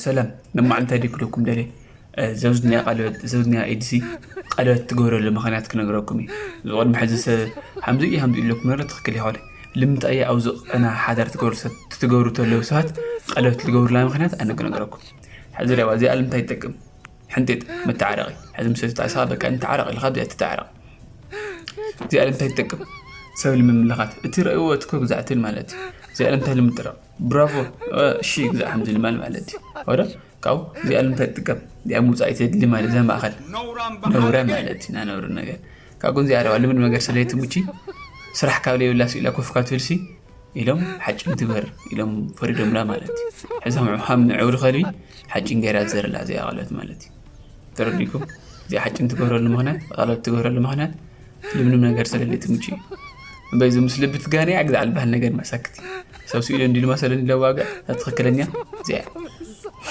ሰላም፣ ንማዓል እንታይ ድክለኩም ደለ? ዘውዝኛ ቀለበት ዘውዝኛ ኤድሲ ቀለበት ትገብረሉ ምኽንያት ክነግረኩም እዩ። ዝቆድሚ ሕዚ ሰብ ሓምዚ እዩ ሓምዚ ኢለኩም ነረ ትኽክል ይኸለ። ልምንታይ ኣብዚ ቀና ሓዳር ትገብሩ ሰብ ትገብሩ ተለዉ ሰባት ቀለበት ትገብሩላ ምኽንያት ኣነ ክነግረኩም። ሕዚ ደባ እዚኣ ልምንታይ ይጠቅም? ሕንጤጥ መተዓረቂ። ሕዚ ምስ ተጣሳ በቃ እንተዓረቂ ኢልካ ብዚኣ ትተዓረቂ። እዚኣ እንታይ ትጠቅም? ሰብ ንምምልኻት እቲ ረእይዎ እቲ ኮ ግዛዕትል ማለት እዩ። እዚኣ እንታይ ንምጥረቕ? ብራቮ እሺ ግዛዕ ሓምዚ ልማል ማለት እዩ። ወደ ካብኡ እዚኣ እንታይ ትጥቀም? እዚኣ ምውፃእ ይተድሊ ማለት እዛ ማእኸል ነውረ ማለት እዩ። ናነውር ነገር ካብኡ እዚኣ ደዋ ልምድ ነገር ስለይትምቺ ስራሕ ካብ ለይብላ ስኢላ ኮፍ ካብ ትብልሲ ኢሎም ሓጭን ትግበር ኢሎም ፈሪዶምላ ማለት እዩ። ሕዚ ከም ከም ንዕውዲ ከልቢ ሓጭን ገይራ ትዘርላ እዚኣ ቀለበት ማለት እዩ። ተረዲኩም? እዚኣ ሓጭን ትገብረሉ ምኽንያት ቀለበት ትገብረሉ ምኽንያት ልምንም ነገር ስለሌትምቺ እዩ። እምበይ እዚ ምስ ልቢ ትጋነያ ግዛዕ ልበሃል ነገር መሳክት እዩ። ሰብ ስኢሉ እንዲሉ መሰለኒ ለዋጋ እታ ትኽክለኛ እዚኣ እያ።